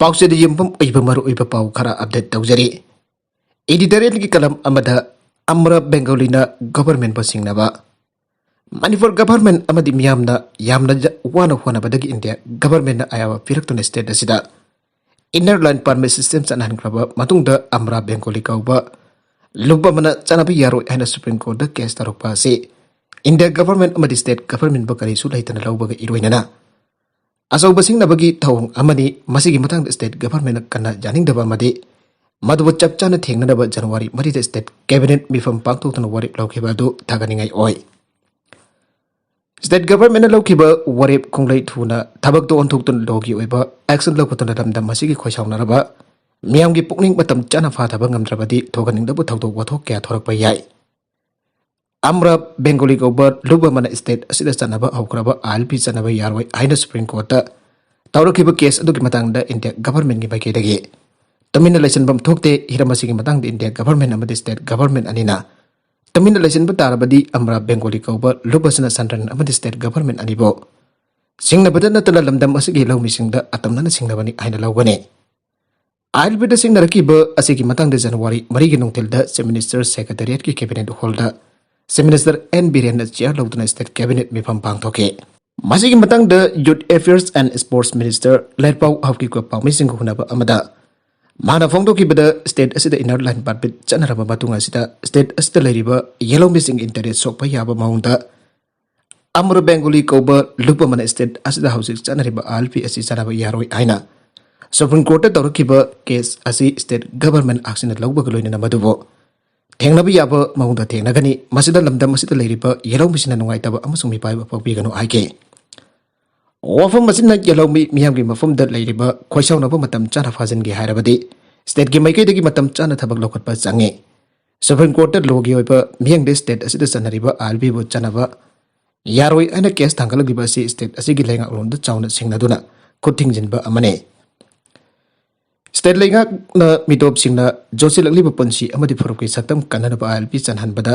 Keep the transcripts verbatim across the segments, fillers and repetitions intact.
ꯄꯥꯎꯆꯦꯗ ꯌꯨꯝꯐꯝ ꯑꯣꯏꯕ ꯃꯔꯨꯑꯣꯏꯕ ꯄꯥꯎ ꯈꯔ ꯑꯞꯗꯦꯠ ꯇꯧꯖꯔꯤ꯫ ꯏꯗꯤꯇꯣꯔꯤꯌꯦꯜꯒꯤ ꯀꯂꯝ ꯑꯃꯗ ꯑꯃꯔ ꯕꯦꯡꯒꯣꯂꯤꯅ ꯒꯚꯔꯟꯃꯦꯟꯕꯨ ꯁꯤꯡꯅꯕ꯫ ꯃꯅꯤꯄꯨꯔ ꯒꯚꯔꯟꯃꯦꯟ ꯑꯃꯗꯤ ꯃꯤꯌꯥꯝꯅ ꯌꯥꯝꯅ ꯖ-, ꯋꯥꯅ ꯍꯣꯠꯅꯕꯗꯒꯤ ꯏꯟꯗꯤꯌꯥ ꯒꯚꯔꯟꯃꯦꯟꯅ ꯑꯌꯥꯕ ꯄꯤꯔꯛꯇꯨꯅ ꯁ꯭ꯇꯦꯠ ꯑꯁꯤꯗ ꯏꯟꯅꯔ ꯂꯥꯏꯟ ꯄꯔꯃꯤꯠ ꯁꯤꯁꯇꯦꯝ ꯆꯠꯅꯍꯟꯈ꯭ꯔꯕ ꯃꯇꯨꯡꯗ ꯑꯃꯔ ꯕꯦꯡꯒꯣꯂꯤ ꯀꯧꯕ ꯂꯨꯞ ꯑꯃꯅ ꯆꯠꯅꯕ ꯌꯥꯔꯣꯏ ꯍꯥꯏꯅ ꯁꯨꯄ꯭ꯔꯤꯝ ꯀꯣꯔꯠꯇ ꯀꯦꯁ ꯇꯧꯔꯛꯄ ꯑꯁꯤ ꯏꯟꯗꯤꯌꯥ ꯒꯚꯔꯟꯃꯦꯟ ꯑꯃꯗꯤ ꯁ꯭ꯇꯦꯠ ꯒꯚꯔꯟꯃꯦꯟꯕꯨ ꯀꯔꯤꯁꯨ ꯂꯩꯇꯅ ꯂꯧꯕꯒ ꯏꯔꯣꯏꯅꯅ ꯑꯆꯧꯕ ꯁꯤꯡꯅꯕꯒꯤ ꯊꯧꯑꯣꯡ ꯑꯃꯅꯤ꯫ ꯃꯁꯤꯒꯤ ꯃꯇꯥꯡꯗ ꯁ꯭ꯇꯦꯠ ꯒꯚꯔꯟꯃꯦꯟꯅ ꯀꯟꯅ ꯌꯥꯅꯤꯡꯗꯕ ꯑꯃꯗꯤ ꯃꯗꯨꯕꯨ ꯆꯞ ꯆꯥꯅ ꯊꯦꯡꯅꯅꯕ ꯖꯅꯋꯥꯔꯤ ꯃꯔꯤꯗ ꯁ꯭ꯇꯦꯠ ꯀꯦꯕꯤꯅꯦꯠ ꯃꯤꯐꯝ ꯄꯥꯡꯊꯣꯛꯇꯨꯅ ꯋꯥꯔꯦꯞ ꯂꯧꯈꯤꯕ ꯑꯗꯨ ꯊꯥꯒꯠꯅꯤꯡꯉꯥꯏ ꯑꯣꯏ꯫ ꯁ꯭ꯇꯦꯠ ꯒꯚꯔꯟꯃꯦꯟꯅ ꯂꯧꯈꯤꯕ ꯋꯥꯔꯦꯞ ꯈꯣꯡꯂꯩ ꯊꯨꯅ ꯊꯕꯛꯇ ꯑꯣꯟꯊꯣꯛꯇꯨꯅ ꯂꯣꯒꯤ ꯑꯣꯏꯕ ꯑꯦꯛꯁꯟ ꯂꯧꯈꯠꯇꯨꯅ ꯂꯝꯗꯝ ꯑꯁꯤꯒꯤ ꯈꯣꯏꯁꯥꯎꯅꯔꯕ ꯃꯤꯌꯥꯝꯒꯤ ꯄꯨꯛꯅꯤꯡ ꯃꯇꯝ ꯆꯥꯅ ꯐꯥꯊꯕ ꯉꯝꯗ꯭ꯔꯕꯗꯤ ꯊꯣꯛꯍꯟꯅꯤꯡꯗꯕ ꯊꯧꯗꯣꯛ ꯋꯥꯊꯣꯛ ꯀꯌꯥ ꯊꯣꯔꯛꯄ ꯌꯥꯏ꯫ ꯑꯃꯔ ꯕꯦꯡꯒꯣꯂꯤ ꯀꯧꯕ ꯂꯨꯞ ꯑꯃꯅ ꯁ꯭ꯇꯦꯠ ꯑꯁꯤꯗ ꯆꯠꯅꯕ ꯍꯧꯈ꯭ꯔꯕ ꯑꯥꯏ ꯑꯦꯜ ꯄꯤ ꯆꯠꯅꯕ ꯌꯥꯔꯣꯏ ꯍꯥꯏꯅ ꯁꯨꯄ꯭ꯔꯤꯝ ꯀꯣꯔꯠꯇ ꯇꯧꯔꯛꯈꯤꯕ ꯀꯦꯁ ꯑꯗꯨꯒꯤ ꯃꯇꯥꯡꯗ ꯏꯟꯗꯤꯌꯥ ꯒꯚꯔꯟꯃꯦꯟꯒꯤ ꯃꯥꯏꯀꯩꯗꯒꯤ ꯇꯨꯃꯤꯟꯅ ꯂꯩꯁꯤꯟꯐꯝ ꯊꯣꯛꯇꯦ꯫ ꯍꯤꯔꯝ ꯑꯁꯤꯒꯤ ꯃꯇꯥꯡꯗ ꯏꯟꯗꯤꯌꯥ ꯒꯚꯔꯟꯃꯦꯟ ꯑꯃꯗꯤ ꯁ꯭ꯇꯦꯠ ꯒꯚꯔꯟꯃꯦꯟ ꯑꯅꯤꯅ ꯇꯨꯃꯤꯟꯅ ꯂꯩꯁꯤꯟꯕ ꯇꯥꯔꯕꯗꯤ ꯑꯃꯔ ꯕꯦꯡꯒꯣꯂꯤ ꯀꯧꯕ ꯂꯨꯞ ꯑꯁꯤꯅ ꯁꯦꯟꯇ꯭ꯔꯦꯜ ꯑꯃꯗꯤ ꯁ꯭ꯇꯦꯠ ꯒꯚꯔꯟꯃꯦꯟ ꯑꯅꯤꯕꯨ ꯁꯤꯡꯅꯕꯗ ꯅꯠꯇꯅ ꯂꯝꯗꯝ ꯑꯁꯤꯒꯤ ꯂꯧꯃꯤꯁꯤꯡꯗ ꯑꯇꯝꯅꯅ ꯁꯤꯡꯅꯕꯅꯤ ꯍꯥꯏꯅ ꯂꯧꯒꯅꯤ꯫ ꯑꯥꯏ ꯑꯦꯜ ꯄꯤꯗ ꯁꯤꯡꯅꯔꯛꯈꯤꯕ ꯑꯁꯤꯒꯤ ꯃꯇꯥꯡꯗ ꯖꯅꯋꯥꯔꯤ ꯃꯔꯤꯒꯤ ꯅꯨꯡꯊꯤꯜꯗ ꯆꯤꯐ ꯃꯤꯅꯤꯁꯇꯔ ꯁꯦꯀ꯭ꯔꯦꯇꯦꯔꯤꯌꯦꯠꯀꯤ cabinet hall chief minister N ꯕꯤꯔꯦꯟꯅ ꯆꯤꯌꯥꯔ ꯂꯧꯗꯨꯅ ꯁ꯭ꯇꯦꯠ ꯀꯦꯕꯤꯅꯦꯠ ꯃꯤꯐꯝ ꯄꯥꯡꯊꯣꯛꯈꯤ꯫ ꯃꯁꯤꯒꯤ ꯃꯇꯥꯡꯗ youth affairs and sports minister Letpao ꯍꯥꯎꯀꯤꯞꯀ ꯄꯥꯎꯃꯤꯁꯤꯡꯒ ꯎꯅꯕ ꯑꯃꯗ ꯃꯥꯅ ꯐꯣꯡꯗꯣꯛꯈꯤꯕꯗ, ꯁ꯭ꯇꯦꯠ ꯑꯁꯤꯗ ꯏꯟꯅꯔ ꯂꯥꯏꯟ ꯄꯔꯃꯤꯠ ꯆꯠꯅꯔꯕ ꯃꯇꯨꯡ ꯑꯁꯤꯗ ꯁ꯭ꯇꯦꯠ ꯑꯁꯤꯗ ꯂꯩꯔꯤꯕ ꯌꯦꯜꯍꯧꯃꯤꯁꯤꯡꯒꯤ ꯏꯟꯇꯔꯦꯁ ꯁꯣꯛꯄ ꯌꯥꯕ ꯃꯑꯣꯡꯗ ꯑꯃꯔ ꯕꯦꯡꯒꯣꯂꯤ ꯀꯧꯕ ꯂꯨꯞ ꯑꯃꯅ ꯁ꯭ꯇꯦꯠ ꯑꯁꯤꯗ ꯍꯧꯖꯤꯛ ꯆꯠꯅꯔꯤꯕ ꯑꯥꯏ ꯑꯦꯜ ꯄꯤ ꯑꯁꯤ ꯆꯠꯅꯕ ꯌꯥꯔꯣꯏ ꯍꯥꯏꯅ ꯁꯨꯄ꯭ꯔꯤꯝ ꯀꯣꯔꯠꯇ ꯇꯧꯔꯛꯈꯤꯕ ꯀꯦꯁ ꯑꯁꯤ ꯁ꯭ꯇꯦꯠ ꯒꯚꯔꯟꯃꯦꯟ ꯑꯥꯛꯁꯤꯅ ꯂꯧꯕꯒ ꯂꯣꯏꯅꯅ ꯃꯗꯨꯕꯨ ꯊꯦꯡꯅꯕ ꯌꯥꯕ ꯃꯑꯣꯡꯗ ꯊꯦꯡꯅꯒꯅꯤ꯫ ꯃꯁꯤꯗ ꯂꯝꯗꯝ ꯑꯁꯤꯗ ꯂꯩꯔꯤꯕ ꯌꯦꯜꯍꯧꯃꯤꯁꯤꯡꯅ ꯅꯨꯡꯉꯥꯏꯇꯕ ꯑꯃꯁꯨꯡ ꯃꯤꯄꯥꯏꯕ ꯐꯥꯎꯕꯤꯒꯅꯨ ꯍꯥꯏꯈꯤ꯫ ꯋꯥꯐꯝ ꯑꯁꯤꯅ ꯌꯦꯜꯍꯧꯃꯤ ꯃꯤꯌꯥꯝꯒꯤ ꯃꯐꯝꯗ ꯂꯩꯔꯤꯕ ꯈꯣꯏꯁꯥꯎꯅꯕ ꯃꯇꯝ ꯆꯥꯅ ꯐꯥꯖꯤꯟꯒꯦ ꯍꯥꯏꯔꯕꯗꯤ ꯁ꯭ꯇꯦꯠꯀꯤ ꯃꯥꯏꯀꯩꯗꯒꯤ ꯃꯇꯝ ꯆꯥꯅ ꯊꯕꯛ ꯂꯧꯈꯠꯄ ꯆꯪꯉꯤ꯫ ꯁꯨꯄ꯭ꯔꯤꯝ ꯀꯣꯔꯠꯇ ꯂꯣꯒꯤ ꯑꯣꯏꯕ ꯃꯤꯠꯌꯦꯡꯗ ꯁ꯭ꯇꯦꯠ ꯑꯁꯤꯗ ꯆꯠꯅꯔꯤꯕ ꯑꯥꯏ ꯑꯦꯜ ꯄꯤꯕꯨ ꯆꯠꯅꯕ ꯌꯥꯔꯣꯏ ꯍꯥꯏꯅ ꯀꯦꯁ ꯊꯥꯡꯒꯠꯂꯛꯂꯤꯕ ꯑꯁꯤ ꯁ꯭ꯇꯦꯠ ꯑꯁꯤꯒꯤ ꯂꯩꯉꯥꯛꯂꯣꯟꯗ ꯆꯥꯎꯅ ꯁꯤꯡꯅꯗꯨꯅ ꯈꯨꯠ ꯊꯤꯡꯖꯤꯟꯕ ꯑꯃꯅꯤ꯫ ꯁ꯭ꯇꯦꯠ ꯂꯩꯉꯥꯛꯅ ꯃꯤꯇꯣꯞꯁꯤꯡꯅ ꯖꯣꯠꯁꯤꯜꯂꯛꯂꯤꯕ ꯄꯨꯟꯁꯤ ꯑꯃꯗꯤ ꯐꯨꯔꯨꯞꯀꯤ ꯁꯛꯇꯝ ꯀꯟꯅꯅꯕ ꯑꯥꯏ ꯑꯦꯜ ꯄꯤ ꯆꯠꯍꯟꯕꯗ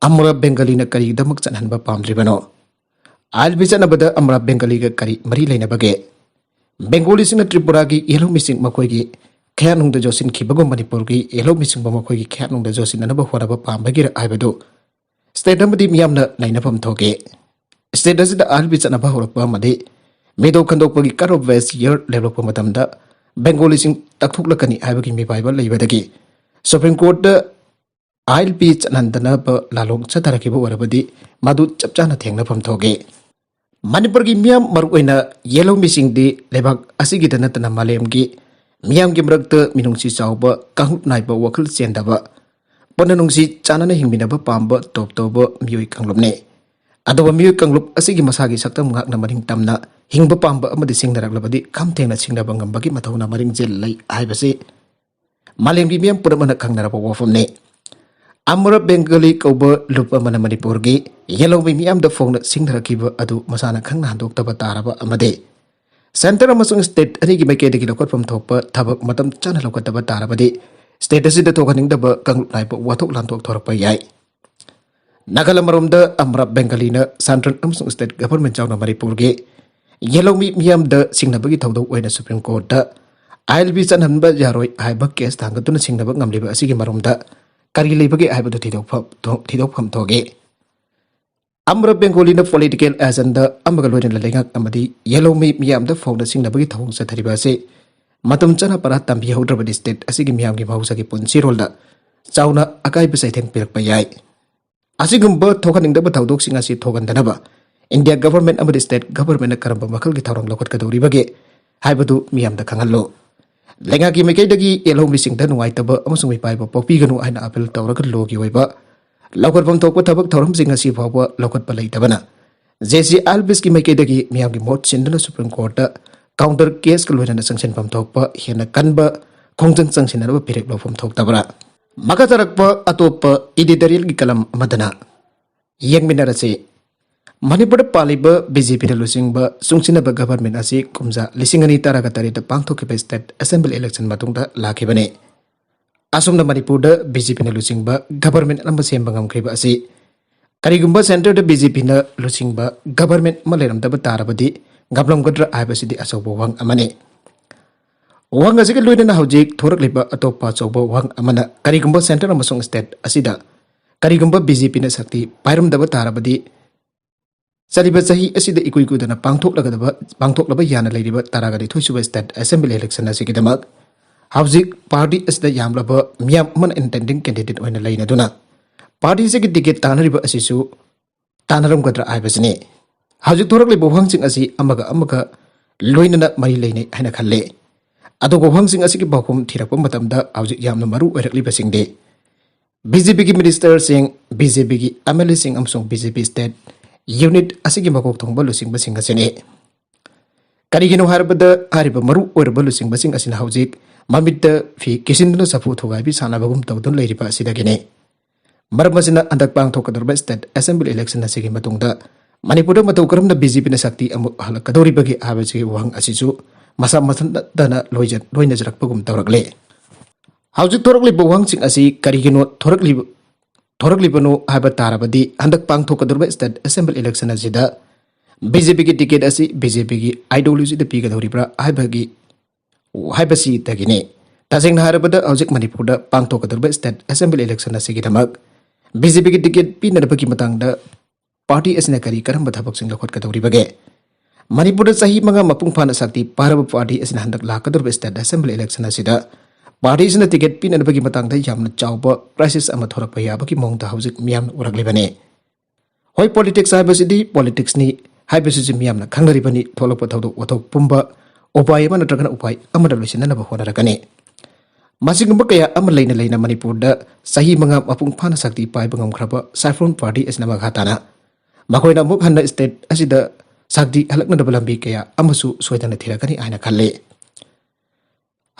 ꯑꯃꯔ ꯕꯦꯡꯒꯂꯤꯅ ꯀꯔꯤꯒꯤꯗꯃꯛ ꯆꯠꯍꯟꯕ ꯄꯥꯝꯗ꯭ꯔꯤꯕꯅꯣ? ꯑꯥꯏ ꯑꯦꯜ ꯄꯤ ꯆꯠꯅꯕꯗ ꯑꯃꯔ ꯕꯦꯡꯒꯂꯤꯒ ꯀꯔꯤ ꯃꯔꯤ ꯂꯩꯅꯕꯒꯦ? ꯕꯦꯡꯒꯣꯂꯤꯁꯤꯡꯅ ꯇ꯭ꯔꯤꯄꯨꯔꯥꯒꯤ ꯌꯦꯜꯍꯧꯃꯤꯁꯤꯡ ꯃꯈꯣꯏꯒꯤ ꯈꯌꯥꯠꯅꯨꯡꯗ ꯌꯣꯠꯁꯤꯟꯈꯤꯕꯒꯨꯝ ꯃꯅꯤꯄꯨꯔꯒꯤ ꯌꯦꯜꯍꯧꯃꯤꯁꯤꯡꯕꯨ ꯃꯈꯣꯏꯒꯤ ꯈꯌꯥꯠꯅꯨꯡꯗ ꯌꯣꯠꯁꯤꯟꯅꯅꯕ ꯍꯣꯠꯅꯕ ꯄꯥꯝꯕꯒꯤꯔ ꯍꯥꯏꯕꯗꯨ ꯁ꯭ꯇꯦꯠ ꯑꯃꯗꯤ ꯃꯤꯌꯥꯝꯅ ꯅꯩꯅꯐꯝ ꯊꯣꯛꯏ꯫ ꯁ꯭ꯇꯦꯠ ꯑꯁꯤꯗ ꯑꯥꯏ ꯑꯦꯜ ꯄꯤ ꯆꯠꯅꯕ ꯍꯧꯔꯛꯄ ꯑꯃꯗꯤ ꯃꯤꯇꯣꯞ ꯈꯟꯗꯣꯛꯄꯒꯤ ꯀꯠ ꯑꯣꯐ ꯋꯦꯁ ꯌꯔ ꯂꯦꯞꯂꯛꯄ ꯃꯇꯝꯗ ꯕꯦꯡꯒꯣꯂꯤꯁꯤꯡ ꯇꯛꯊꯣꯛꯂꯛꯀꯅꯤ ꯍꯥꯏꯕꯒꯤ ꯃꯤꯄꯥꯏꯕ ꯂꯩꯕꯗꯒꯤ ꯁꯨꯄ꯭ꯔꯤꯝ ꯀꯣꯔꯠꯇ ꯑꯥꯏ ꯑꯦꯜ ꯄꯤ ꯆꯠꯍꯟꯗꯅꯕ ꯂꯥꯂꯣꯡ ꯆꯠꯊꯔꯛꯈꯤꯕ ꯑꯣꯏꯔꯕꯗꯤ ꯃꯗꯨ ꯆꯞ ꯆꯥꯅ ꯊꯦꯡꯅꯐꯝ ꯊꯣꯛꯏ꯫ ꯃꯅꯤꯄꯨꯔꯒꯤ ꯃꯤꯌꯥꯝ, ꯃꯔꯨꯑꯣꯏꯅ ꯌꯦꯜꯍꯧꯃꯤꯁꯤꯡꯗꯤ ꯂꯩꯕꯥꯛ ꯑꯁꯤꯒꯤꯗ ꯅꯠꯇꯅ ꯃꯥꯂꯦꯝꯒꯤ ꯃꯤꯌꯥꯝꯒꯤ ꯃꯔꯛꯇ ꯃꯤꯅꯨꯡꯁꯤ ꯆꯥꯎꯕ, ꯀꯥꯡꯂꯨꯞ ꯅꯥꯏꯕ, ꯋꯥꯈꯜ ꯆꯦꯟꯗꯕ, ꯄꯨꯟꯅ ꯅꯨꯡꯁꯤ ꯆꯥꯟꯅꯅ ꯍꯤꯡꯃꯤꯟꯅꯕ ꯄꯥꯝꯕ ꯇꯣꯞ ꯇꯣꯞꯄ ꯃꯤꯑꯣꯏ ꯀꯥꯡꯂꯨꯞꯅꯤ꯫ ꯑꯗꯨꯕꯨ ꯃꯤꯑꯣꯏ ꯀꯥꯡꯂꯨꯞ ꯑꯁꯤꯒꯤ ꯃꯁꯥꯒꯤ ꯁꯛꯇꯝ ꯉꯥꯛꯅ ꯃꯅꯤꯡ ꯇꯝꯅ ꯍꯤꯡꯕ ꯄꯥꯝꯕ ꯑꯃꯗꯤ ꯁꯤꯡꯅꯔꯛꯂꯕꯗꯤ ꯈꯝ ꯊꯦꯡꯅ ꯁꯤꯡꯅꯕ ꯉꯝꯕꯒꯤ ꯃꯊꯧꯅꯥ ꯃꯔꯤꯡꯖꯦꯜ ꯂꯩ ꯍꯥꯏꯕꯁꯤ ꯃꯥꯂꯦꯝꯒꯤ ꯃꯤꯌꯥꯝ ꯄꯨꯝꯅꯃꯛꯅ ꯈꯪꯅꯔꯕ ꯋꯥꯐꯝꯅꯤ꯫ ꯑꯃꯔ ꯕꯦꯡꯒꯂꯤ ꯀꯧꯕ ꯂꯨꯞ ꯑꯃꯅ ꯃꯅꯤꯄꯨꯔꯒꯤ ꯌꯦꯜꯍꯧꯃꯤ ꯃꯤꯌꯥꯝꯗ ꯐꯣꯡꯅ ꯁꯤꯡꯅꯔꯛꯈꯤꯕ ꯑꯗꯨ ꯃꯁꯥꯅ ꯈꯪꯅ ꯍꯟꯗꯣꯛꯇꯕ ꯇꯥꯔꯕ ꯑꯃꯗꯤ ꯁꯦꯟꯇꯔ ꯑꯃꯁꯨꯡ ꯁ꯭ꯇꯦꯠ ꯑꯅꯤꯒꯤ ꯃꯥꯏꯀꯩꯗꯒꯤ ꯂꯧꯈꯠꯐꯝ ꯊꯣꯛꯄ ꯊꯕꯛ ꯃꯇꯝ ꯆꯥꯅ ꯂꯧꯈꯠꯇꯕ ꯇꯥꯔꯕꯗꯤ ꯁ꯭ꯇꯦꯠ ꯑꯁꯤꯗ ꯊꯣꯛꯍꯟꯅꯤꯡꯗꯕ ꯀꯥꯡꯂꯨꯞ ꯅꯥꯏꯕ ꯋꯥꯊꯣꯛ ꯂꯥꯟꯊꯣꯛ ꯊꯣꯔꯛꯄ ꯌꯥꯏ꯫ ꯅꯥꯒꯜ ꯑꯃꯔꯣꯝꯗ ꯑꯃꯔ ꯕꯦꯡꯒꯂꯤꯅ ꯁꯦꯟꯇ꯭ꯔꯦꯜ ꯑꯃꯁꯨꯡ ꯁ꯭ꯇꯦꯠ ꯒꯚꯔꯟꯃꯦꯟꯠ ꯌꯥꯎꯅ ꯃꯅꯤꯄꯨꯔꯒꯤ ꯌꯦꯜꯍꯧꯃꯤ ꯃꯤꯌꯥꯝꯗ ꯁꯤꯡꯅꯕꯒꯤ ꯊꯧꯗꯧ ꯑꯣꯏꯅ ꯁꯨꯄ꯭ꯔꯤꯝ ꯀꯣꯔꯠꯇ ꯑꯥꯏ ꯑꯦꯜ ꯄꯤ ꯆꯠꯍꯟꯕ ꯌꯥꯔꯣꯏ ꯍꯥꯏꯕ ꯀꯦꯁ ꯊꯥꯡꯒꯠꯇꯨꯅ ꯁꯤꯡꯅꯕ ꯉꯝꯂꯤꯕ ꯑꯁꯤꯒꯤ ꯃꯔꯝꯗ ꯀꯔꯤ ꯂꯩꯕꯒꯦ ꯍꯥꯏꯕꯗꯨ ꯊꯤꯗꯣꯛꯐꯝ ꯊꯣꯛ-, ꯊꯤꯗꯣꯛꯐꯝ ꯊꯣꯛꯏ꯫ ꯑꯃꯔ ꯕꯦꯡꯒꯣꯂꯤꯅ ꯄꯣꯂꯤꯇꯤꯀꯦꯜ ꯑꯦꯖꯦꯟꯗꯥ ꯑꯃꯒ ꯂꯣꯏꯅꯅ ꯂꯩꯉꯥꯛ ꯑꯃꯗꯤ ꯌꯦꯜꯍꯧꯃꯤ ꯃꯤꯌꯥꯝꯗ ꯐꯣꯡꯅ ꯁꯤꯡꯅꯕꯒꯤ ꯊꯧꯑꯣꯡ ꯆꯠꯊꯔꯤꯕ ꯑꯁꯤ ꯃꯇꯝ ꯆꯥꯅ ꯄꯔꯥ ꯇꯝꯕꯤꯍꯧꯗ꯭ꯔꯕꯗꯤ ꯁ꯭ꯇꯦꯠ ꯑꯁꯤꯒꯤ ꯃꯤꯌꯥꯝꯒꯤ ꯃꯍꯧꯁꯥꯒꯤ ꯄꯨꯟꯁꯤꯔꯣꯜꯗ ꯆꯥꯎꯅ ꯑꯀꯥꯏꯕ ꯆꯩꯊꯦꯡ ꯄꯤꯔꯛꯄ ꯌꯥꯏ꯫ ꯑꯁꯤꯒꯨꯝꯕ ꯊꯣꯛꯍꯟꯅꯤꯡꯗꯕ ꯊꯧꯗꯣꯛꯁꯤꯡ ꯑꯁꯤ ꯊꯣꯛꯍꯟꯗꯅꯕ ꯏꯟꯗꯤꯌꯥ ꯒꯚꯔꯟꯃꯦꯟꯠ ꯑꯃꯗꯤ ꯁ꯭ꯇꯦꯠ ꯒꯚꯔꯟꯃꯦꯟꯠꯅ ꯀꯔꯝꯕ ꯃꯈꯜꯒꯤ ꯊꯧꯔꯥꯡ ꯂꯧꯈꯠꯀꯗꯧꯔꯤꯕꯒꯦ ꯍꯥꯏꯕꯗꯨ ꯃꯤꯌꯥꯝꯗ ꯈꯪꯍꯜꯂꯨ꯫ ꯂꯩꯉꯥꯛꯀꯤ ꯃꯥꯏꯀꯩꯗꯒꯤ ꯌꯦꯜꯍꯧꯃꯤꯁꯤꯡꯗ ꯅꯨꯡꯉꯥꯏꯇꯕ ꯑꯃꯁꯨꯡ ꯃꯤꯄꯥꯏꯕ ꯄꯣꯛꯄꯤꯒꯅꯨ ꯍꯥꯏꯅ ꯑꯥꯄꯤꯜ ꯇꯧꯔꯒ ꯂꯣꯒꯤ ꯑꯣꯏꯕ ꯂꯧꯈꯠꯐꯝ ꯊꯣꯛꯄ ꯊꯕꯛ ꯊꯧꯔꯝꯁꯤꯡ ꯑꯁꯤ ꯐꯥꯎꯕ ꯂꯧꯈꯠꯄ ꯂꯩꯇꯕꯅ ꯖꯦ ꯁꯤ ꯑꯥꯏ ꯑꯦꯜ ꯄꯤꯁꯀꯤ ꯃꯥꯏꯀꯩꯗꯒꯤ ꯃꯤꯌꯥꯝꯒꯤ ꯃꯍꯨꯠ ꯁꯤꯟꯗꯨꯅ ꯁꯨꯄ꯭ꯔꯤꯝ ꯀꯣꯔꯠꯇ ꯀꯥꯎꯟꯇꯔ ꯀꯦꯁꯀ ꯂꯣꯏꯅꯅ ꯆꯪꯁꯤꯟꯐꯝ ꯊꯣꯛꯄ ꯍꯦꯟꯅ ꯀꯟꯕ ꯈꯣꯡꯖꯪ ꯆꯪꯁꯤꯟꯅꯅꯕ ꯐꯤꯔꯦꯞ ꯂꯧꯐꯝ ꯊꯣꯛꯇꯕ꯭ꯔꯥ? ꯃꯈꯥ ꯇꯥꯔꯛꯄ ꯑꯇꯣꯞꯄ ꯏꯗꯤꯇꯣꯔꯤꯌꯦꯜꯒꯤ ꯀꯂꯝ ꯑꯃꯗꯅ ꯌꯦꯡꯃꯤꯟꯅꯔꯁꯤ꯫ ꯃꯅꯤꯄꯨꯔꯗ ꯄꯥꯜꯂꯤꯕ ꯕꯤ ꯖꯦ ꯄꯤꯅ ꯂꯨꯆꯤꯡꯕ ꯆꯨꯡꯁꯤꯟꯅꯕ ꯒꯚꯔꯟꯃꯦꯟꯠ ꯑꯁꯤ ꯀꯨꯝꯖꯥ ꯂꯤꯁꯤꯡ ꯑꯅꯤ ꯇꯔꯥꯒ ꯇꯔꯦꯠꯇ ꯄꯥꯡꯊꯣꯛꯈꯤꯕ ꯁ꯭ꯇꯦꯠ ꯑꯦꯁꯦꯝꯕ꯭ꯂꯤ ꯏꯂꯦꯛꯁꯟ ꯃꯇꯨꯡꯗ ꯂꯥꯛꯈꯤꯕꯅꯤ꯫ ꯑꯁꯨꯝꯅ ꯃꯅꯤꯄꯨꯔꯗ ꯕꯤ ꯖꯦ ꯄꯤꯅ ꯂꯨꯆꯤꯡꯕ ꯒꯚꯔꯟꯃꯦꯟꯠ ꯑꯃ ꯁꯦꯝꯕ ꯉꯝꯈ꯭ꯔꯤꯕ ꯑꯁꯤ ꯀꯔꯤꯒꯨꯝꯕ ꯁꯦꯟꯇꯔꯗ ꯕꯤ ꯖꯦ ꯄꯤꯅ ꯂꯨꯆꯤꯡꯕ ꯒꯚꯔꯟꯃꯦꯟꯠ ꯑꯃ ꯂꯩꯔꯝꯗꯕ ꯇꯥꯔꯕꯗꯤ ꯉꯝꯂꯝꯒꯗ꯭ꯔꯥ ꯍꯥꯏꯕꯁꯤꯗꯤ ꯑꯆꯧꯕ ꯋꯥꯍꯪ ꯑꯃꯅꯤ꯫ ꯋꯥꯍꯪ ꯑꯁꯤꯒ ꯂꯣꯏꯅꯅ ꯍꯧꯖꯤꯛ ꯊꯣꯔꯛꯂꯤꯕ ꯑꯇꯣꯞꯄ ꯑꯆꯧꯕ ꯋꯥꯍꯪ ꯑꯃꯅ, ꯀꯔꯤꯒꯨꯝꯕ centre ꯑꯃꯁꯨꯡ state ꯑꯁꯤꯗ ꯀꯔꯤꯒꯨꯝꯕ BJPꯅ ꯁꯛꯇꯤ ꯄꯥꯏꯔꯝꯗꯕ ꯇꯥꯔꯕꯗꯤ, ꯆꯠꯂꯤꯕ ꯆꯍꯤ ꯑꯁꯤꯗ ꯏꯀꯨꯏ ꯀꯨꯏꯗꯅ ꯄꯥꯡꯊꯣꯛꯂꯒꯗꯕ, ꯄꯥꯡꯊꯣꯛꯂꯕ ꯌꯥꯅ ꯂꯩꯔꯤꯕ ꯇꯔꯥꯒ ꯅꯤꯊꯣꯏ ꯁꯨꯕ state assembly election ꯑꯁꯤꯒꯤꯗꯃꯛ ꯍꯧꯖꯤꯛ party ꯑꯁꯤꯗ ꯌꯥꯝꯂꯕ ꯃꯤꯌꯥꯝ ꯑꯃꯅ intending candidate ꯑꯣꯏꯅ ꯂꯩꯅꯗꯨꯅ party ꯑꯁꯤꯒꯤ ticket ꯇꯥꯟꯅꯔꯤꯕ ꯑꯁꯤꯁꯨ ꯇꯥꯟꯅꯔꯝꯒꯗ꯭ꯔꯥ ꯍꯥꯏꯕꯁꯤꯅꯤ꯫ ꯍꯧꯖꯤꯛ ꯊꯣꯔꯛꯂꯤꯕ ꯋꯥꯍꯪꯁꯤꯡ ꯑꯁꯤ ꯑꯃꯒ ꯑꯃꯒ ꯂꯣꯏꯅꯅ ꯃꯔꯤ ꯂꯩꯅꯩ ꯍꯥꯏꯅ ꯈꯜꯂꯤ꯫ ꯑꯗꯨꯒ ꯋꯥꯍꯪꯁꯤꯡ ꯑꯁꯤꯒꯤ ꯄꯥꯎꯈꯨꯝ ꯊꯤꯔꯛꯄ ꯃꯇꯝꯗ ꯍꯧꯖꯤꯛ ꯌꯥꯝꯅ ꯃꯔꯨ ꯑꯣꯏꯔꯛꯂꯤꯕꯁꯤꯡꯗꯤ BJPꯒꯤ ministerꯁꯤꯡ, BJPꯒꯤ MLAꯁꯤꯡ ꯑꯃꯁꯨꯡ BJP state unit ꯑꯁꯤꯒꯤ ꯃꯀꯣꯛ ꯊꯣꯡꯕ ꯂꯨꯆꯤꯡꯕꯁꯤꯡ ꯑꯁꯤꯅꯤ꯫ ꯀꯔꯤꯒꯤꯅꯣ ꯍꯥꯏꯔꯕꯗ, ꯍꯥꯏꯔꯤꯕ ꯃꯔꯨ ꯑꯣꯏꯔꯕ ꯂꯨꯆꯤꯡꯕꯁꯤꯡ ꯑꯁꯤꯅ ꯍꯧꯖꯤꯛ ꯃꯃꯤꯠꯇ ꯐꯤ ꯀꯤꯁꯤꯟꯗꯨꯅ ꯆꯐꯨ ꯊꯨꯒꯥꯏꯕꯤ ꯁꯥꯟꯅꯕꯒꯨꯝ ꯇꯧꯗꯨꯅ ꯂꯩꯔꯤꯕ ꯑꯁꯤꯗꯒꯤꯅꯤ꯫ ꯃꯔꯝ ꯑꯁꯤꯅ ꯍꯟꯗꯛ ꯄꯥꯡꯊꯣꯛꯀꯗꯧꯔꯤꯕ state assembly election ꯑꯁꯤꯒꯤ ꯃꯇꯨꯡꯗ ꯃꯅꯤꯄꯨꯔꯗ ꯃꯇꯧ ꯀꯔꯝꯅ BJPꯅ ꯁꯛꯇꯤ ꯑꯃꯨꯛ ꯍꯜꯂꯛꯀꯗꯧꯔꯤꯕꯒꯦ ꯍꯥꯏꯕꯁꯤꯒꯤ ꯋꯥꯍꯪ ꯑꯁꯤꯁꯨ ꯃꯁꯥ ꯃꯊꯟꯇꯅ ꯂꯣꯏꯖ-, ꯂꯣꯏꯅꯖꯔꯛꯄꯒꯨꯝ ꯇꯧꯔꯛꯂꯦ꯫ ꯍꯧꯖꯤꯛ ꯊꯣꯔꯛꯂꯤꯕ ꯋꯥꯍꯪꯁꯤꯡ ꯑꯁꯤ ꯀꯔꯤꯒꯤꯅꯣ ꯊꯣꯔꯛꯂꯤꯕ, ꯊꯣꯔꯛꯂꯤꯕꯅꯣ ꯍꯥꯏꯕ ꯇꯥꯔꯕꯗꯤ, ꯍꯟꯗꯛ ꯄꯥꯡꯊꯣꯛꯀꯗꯧꯔꯤꯕ state assembly election ꯑꯁꯤꯗ BJPꯒꯤ ticket ꯑꯁꯤ BJPꯒꯤ ideologyꯗ ꯄꯤꯒꯗꯧꯔꯤꯕ꯭ꯔꯥ ꯍꯥꯏꯕꯒꯤ, ꯍꯥꯏꯕꯁꯤꯗꯒꯤꯅꯤ꯫ ꯇꯁꯦꯡꯅ ꯍꯥꯏꯔꯕꯗ, ꯍꯧꯖꯤꯛ ꯃꯅꯤꯄꯨꯔꯗ ꯄꯥꯡꯊꯣꯛꯀꯗꯧꯔꯤꯕ state assembly election ꯑꯁꯤꯒꯤꯗꯃꯛ BJPꯒꯤ ticket ꯄꯤꯅꯅꯕꯒꯤ ꯃꯇꯥꯡꯗ party ꯑꯁꯤꯅ ꯀꯔꯤ ꯀꯔꯝꯕ ꯊꯕꯛꯁꯤꯡ ꯂꯧꯈꯠꯀꯗꯧꯔꯤꯕꯒꯦ? ꯃꯅꯤꯄꯨꯔꯗ ꯆꯍꯤ ꯃꯉꯥ ꯃꯄꯨꯡ ꯐꯥꯅ ꯁꯛꯇꯤ ꯄꯥꯏꯔꯕ party ꯑꯁꯤꯅ ꯍꯟꯗꯛ ꯂꯥꯛꯀꯗꯧꯔꯤꯕ state assembly election ꯑꯁꯤꯗ party ꯑꯁꯤꯅ ticket ꯄꯤꯅꯅꯕꯒꯤ ꯃꯇꯥꯡꯗ ꯌꯥꯝꯅ ꯆꯥꯎꯕ crisis ꯑꯃ ꯊꯣꯔꯛꯄ ꯌꯥꯕꯒꯤ ꯃꯑꯣꯡꯗ ꯍꯧꯖꯤꯛ ꯃꯤꯌꯥꯝꯅ ꯎꯔꯛꯂꯤꯕꯅꯤ꯫ ꯍꯣꯏ, politics ꯍꯥꯏꯕꯁꯤꯗꯤ politicsꯅꯤ ꯍꯥꯏꯕꯁꯤꯁꯨ ꯃꯤꯌꯥꯝꯅ ꯈꯪꯅꯔꯤꯕꯅꯤ꯫ ꯊꯣꯛꯂꯛꯄ ꯊꯧꯗꯣꯛ ꯋꯥꯊꯣꯛ ꯄꯨꯝꯕ ꯎꯄꯥꯏ ꯑꯃ ꯅꯠꯇ꯭ꯔꯒꯅ ꯎꯄꯥꯏ ꯑꯃꯗ ꯂꯣꯏꯁꯤꯟꯅꯅꯕ ꯍꯣꯠꯅꯔꯛꯀꯅꯤ꯫ ꯃꯁꯤꯒꯨꯝꯕ ꯀꯌꯥ ꯑꯃ ꯂꯩꯅ ꯂꯩꯅ ꯃꯅꯤꯄꯨꯔꯗ ꯆꯍꯤ ꯃꯉꯥ ꯃꯄꯨꯡ ꯐꯥꯅ ꯁꯛꯇꯤ ꯄꯥꯏꯕ ꯉꯝꯈ꯭ꯔꯕ Saffron party ꯑꯁꯤꯅ ꯃꯈꯥ ꯇꯥꯅ ꯃꯈꯣꯏꯅ ꯑꯃꯨꯛ ꯍꯟꯅ state ꯑꯁꯤꯗ ꯁꯛꯇꯤ ꯍꯜꯂꯛꯅꯗꯕ ꯂꯝꯕꯤ ꯀꯌꯥ ꯑꯃꯁꯨ ꯁꯣꯏꯗꯅ ꯊꯤꯔꯛꯀꯅꯤ ꯍꯥꯏꯅ ꯈꯜꯂꯤ꯫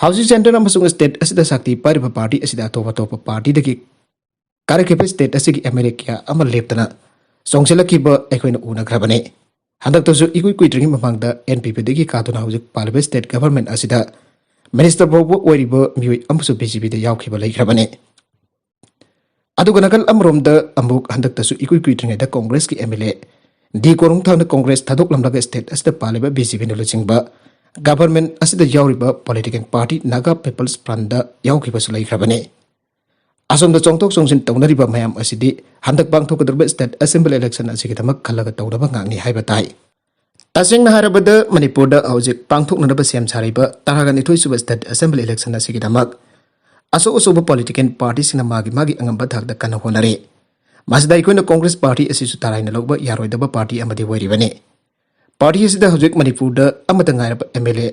ꯍꯧꯖꯤꯛ centre ꯑꯃꯁꯨꯡ state ꯑꯁꯤꯗ ꯁꯛꯇꯤ ꯄꯥꯏꯔꯤꯕ party ꯑꯁꯤꯗ ꯑꯇꯣꯞ ꯑꯇꯣꯞꯄ partyꯗꯒꯤ ꯀꯥꯔꯛꯈꯤꯕ state ꯑꯁꯤꯒꯤ MLA ꯀꯌꯥ ꯑꯃ ꯂꯦꯞꯇꯅ ꯆꯣꯡꯁꯤꯜꯂꯛꯈꯤꯕ ꯑꯩꯈꯣꯏꯅ ꯎꯅꯈ꯭ꯔꯕꯅꯤ꯫ ꯍꯟꯗꯛꯇꯁꯨ ꯏꯀꯨꯏ ꯀꯨꯏꯗ꯭ꯔꯤꯉꯩ ꯃꯃꯥꯡꯗ NPPꯗꯒꯤ ꯀꯥꯗꯨꯅ ꯍꯧꯖꯤꯛ ꯄꯥꯜꯂꯤꯕ state government ꯑꯁꯤꯗ minister ꯐꯥꯎꯕ ꯑꯣꯏꯔꯤꯕ ꯃꯤꯑꯣꯏ ꯑꯃꯁꯨ BJPꯗ ꯌꯥꯎꯈꯤꯕ ꯂꯩꯈ꯭ꯔꯕꯅꯤ꯫ ꯑꯗꯨꯒ ꯅꯥꯀꯜ ꯑꯃꯔꯣꯝꯗ ꯑꯃꯨꯛ ꯍꯟꯗꯛꯇꯁꯨ ꯏꯀꯨꯏ ꯀꯨꯏꯗ꯭ꯔꯤꯉꯩꯗ Congressꯀꯤ MLA ꯗꯤ ꯀꯣꯔꯨꯡꯊꯥꯡꯅ ꯀꯣꯡꯒ꯭ꯔꯦꯁ ꯊꯥꯗꯣꯛꯂꯝꯂꯒ ꯁ꯭ꯇꯦꯠ ꯑꯁꯤꯗ ꯄꯥꯜꯂꯤꯕ ꯕꯤ ꯖꯦ ꯄꯤꯅ ꯂꯨꯆꯤꯡꯕ ꯒꯚꯔꯟꯃꯦꯟꯠ ꯑꯁꯤꯗ ꯌꯥꯎꯔꯤꯕ ꯄꯣꯂꯤꯇꯤꯀꯦꯜ ꯄꯥꯔꯇꯤ ꯅꯥꯒꯥ ꯄꯤꯄꯜꯁ ꯐ꯭ꯔꯟꯠꯇ ꯌꯥꯎꯈꯤꯕꯁꯨ ꯂꯩꯈ꯭ꯔꯕꯅꯤ꯫ ꯑꯁꯣꯝꯗ ꯆꯣꯡꯊꯣꯛ ꯆꯣꯡꯁꯤꯟ ꯇꯧꯅꯔꯤꯕ ꯃꯌꯥꯝ ꯑꯁꯤꯗꯤ ꯍꯟꯗꯛ ꯄꯥꯡꯊꯣꯛꯀꯗꯧꯔꯤꯕ ꯁ꯭ꯇꯦꯠ ꯑꯦꯁꯦꯝꯕ꯭ꯂꯤ ꯏꯂꯦꯛꯁꯟ ꯑꯁꯤꯒꯤꯗꯃꯛ ꯈꯜꯂꯒ ꯇꯧꯅꯕ ꯉꯥꯛꯅꯤ ꯍꯥꯏꯕ ꯇꯥꯏ꯫ ꯇꯁꯦꯡꯅ ꯍꯥꯏꯔꯕꯗ ꯃꯅꯤꯄꯨꯔꯗ ꯍꯧꯖꯤꯛ ꯄꯥꯡꯊꯣꯛꯅꯅꯕ ꯁꯦꯝ ꯁꯥꯔꯤꯕ ꯇꯔꯥꯒ ꯅꯤꯊꯣꯏ ꯁꯨꯕ ꯁ꯭ꯇꯦꯠ ꯑꯦꯁꯦꯝꯕ꯭ꯂꯤ ꯏꯂꯦꯛꯁꯟ ꯑꯁꯤꯒꯤꯗꯃꯛ ꯑꯆꯧ ꯑꯆꯧꯕ ꯄꯣꯂꯤꯇꯤꯀꯦꯜ ꯄꯥꯔꯇꯤꯁꯤꯡꯅ ꯃꯥꯒꯤ ꯃꯥꯒꯤ ꯑꯉꯝꯕ ꯊꯥꯛꯇ ꯀꯟꯅ ꯍꯣꯠꯅꯔꯤ꯫ ꯃꯁꯤꯗ ꯑꯩꯈꯣꯏꯅ ꯀꯣꯡꯒ꯭ꯔꯦꯁ ꯄꯥꯔꯇꯤ ꯑꯁꯤꯁꯨ ꯇꯔꯥꯏꯅ ꯂꯧꯕ ꯌꯥꯔꯣꯏꯗꯕ ꯄꯥꯔꯇꯤ ꯑꯃꯗꯤ ꯑꯣꯏꯔꯤꯕꯅꯤ꯫ ꯄꯥꯔꯇꯤ ꯑꯁꯤꯗ ꯍꯧꯖꯤꯛ ꯃꯅꯤꯄꯨꯔꯗ ꯑꯃꯠꯇ ꯉꯥꯏꯔꯕ ꯑꯦꯝ ꯑꯦꯜ ꯑꯦ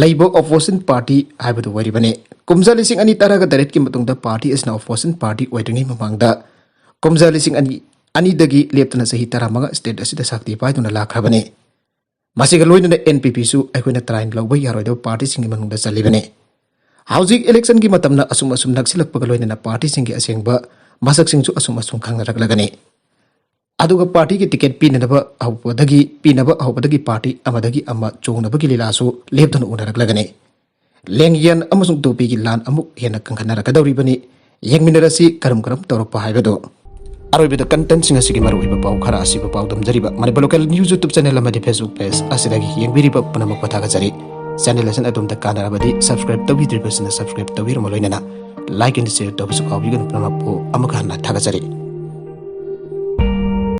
ꯂꯩꯕ ꯑꯣꯄꯣꯖꯤꯁꯟ ꯄꯥꯔꯇꯤ ꯍꯥꯏꯕꯗꯨ ꯑꯣꯏꯔꯤꯕꯅꯤ꯫ ꯀꯨꯝꯖꯥ ꯂꯤꯁꯤꯡ ꯑꯅꯤ ꯇꯔꯥꯒ ꯇꯔꯦꯠꯀꯤ ꯃꯇꯨꯡꯗ ꯄꯥꯔꯇꯤ ꯑꯁꯤꯅ ꯑꯣꯄꯣꯖꯤꯁꯟ ꯄꯥꯔꯇꯤ ꯑꯣꯏꯗ꯭ꯔꯤꯉꯩ ꯃꯃꯥꯡꯗ ꯀꯨꯝꯖꯥ ꯂꯤꯁꯤꯡ ꯑꯅꯤ, ꯑꯅꯤꯗꯒꯤ ꯂꯦꯞꯇꯅ ꯆꯍꯤ ꯇꯔꯥꯃꯉꯥ ꯁ꯭ꯇꯦꯠ ꯑꯁꯤꯗ ꯁꯛꯇꯤ ꯄꯥꯏꯗꯨꯅ ꯂꯥꯛꯈ꯭ꯔꯕꯅꯤ꯫ ꯃꯁꯤꯒ ꯂꯣꯏꯅꯅ ꯑꯦꯟ ꯄꯤ ꯄꯤꯁꯨ ꯑꯩꯈꯣꯏꯅ ꯇꯔꯥꯏꯅ ꯂꯧꯕ ꯌꯥꯔꯣꯏꯗꯕ ꯄꯥꯔꯇꯤꯁꯤꯡꯒꯤ ꯃꯅꯨꯡꯗ ꯆꯜꯂꯤꯕꯅꯤ꯫ ꯍꯧꯖꯤꯛ ꯏꯂꯦꯛꯁꯟꯒꯤ ꯃꯇꯝꯅ ꯑꯁꯨꯝ ꯑꯁꯨꯝ ꯅꯛꯁꯤꯜꯂꯛꯄꯒ ꯂꯣꯏꯅꯅ ꯄꯥꯔꯇꯤꯁꯤꯡꯒꯤ ꯑꯁꯦꯡꯕ ꯃꯁꯛꯁꯤꯡꯁꯨ ꯑꯁꯨꯝ ꯑꯁꯨꯝ ꯈꯪꯅꯔꯛꯂꯒꯅꯤ꯫ ꯑꯗꯨꯒ ꯄꯥꯔꯇꯤꯒꯤ ꯇꯤꯀꯦꯠ ꯄꯤꯅꯅꯕ ꯍꯧꯕꯗꯒꯤ, ꯄꯤꯅꯕ ꯍꯧꯕꯗꯒꯤ ꯄꯥꯔꯇꯤ ꯑꯃꯗꯒꯤ ꯑꯃ ꯆꯣꯡꯅꯕꯒꯤ ꯂꯤꯂꯥꯁꯨ ꯂꯦꯞꯇꯅ ꯎꯅꯔꯛꯂꯒꯅꯤ꯫ ꯂꯦꯡꯌꯥꯟ ꯑꯃꯁꯨꯡ ꯇꯣꯄꯤꯒꯤ ꯂꯥꯟ ꯑꯃꯨꯛ ꯍꯦꯟꯅ ꯀꯟꯈꯠꯅꯔꯛꯀꯗꯧꯔꯤꯕꯅꯤ꯫ ꯌꯦꯡꯃꯤꯟꯅꯔꯁꯤ ꯀꯔꯝ ꯀꯔꯝ ꯇꯧꯔꯛꯄ ꯍꯥꯏꯕꯗꯨ꯫ ꯑꯔꯣꯏꯕꯗ ꯀꯟꯇꯦꯟꯠꯁꯤꯡ ꯑꯁꯤꯒꯤ ꯃꯔꯨꯑꯣꯏꯕ ꯄꯥꯎ ꯈꯔ ꯑꯁꯤꯕꯨ ꯄꯥꯎꯗꯝꯖꯔꯤꯕ Manipur local news YouTube channel ꯑꯃꯗꯤ ꯐꯦꯁꯕꯨꯛ ꯄꯦꯖ ꯑꯁꯤꯗꯒꯤ ꯌꯦꯡꯕꯤꯔꯤꯕ ꯄꯨꯝꯅꯃꯛꯄꯨ ꯊꯥꯒꯠꯆꯔꯤ꯫ ꯆꯦꯅꯦꯜ ꯑꯁꯤꯅ ꯑꯗꯣꯝꯗ ꯀꯥꯟꯅꯔꯕꯗꯤ ꯁꯕꯁꯀ꯭ꯔꯥꯏꯕ ꯇꯧꯕꯤꯗ꯭ꯔꯤꯕꯁꯤꯡꯅ ꯁꯕꯁꯀ꯭ꯔꯥꯏꯕ ꯇꯧꯕꯤꯔꯝꯃ ꯂꯣꯏꯅꯅ ꯂꯥꯏꯛ ꯑꯦꯟ ꯁꯤꯌꯔ ꯇꯧꯕꯁꯨ ꯀꯥꯎꯕꯤꯒꯅꯨ꯫ ꯄꯨꯝꯅꯃꯛꯄꯨ ꯑꯃꯨꯛꯀ ꯍꯟꯅ ꯊꯥꯒꯠꯆꯔꯤ꯫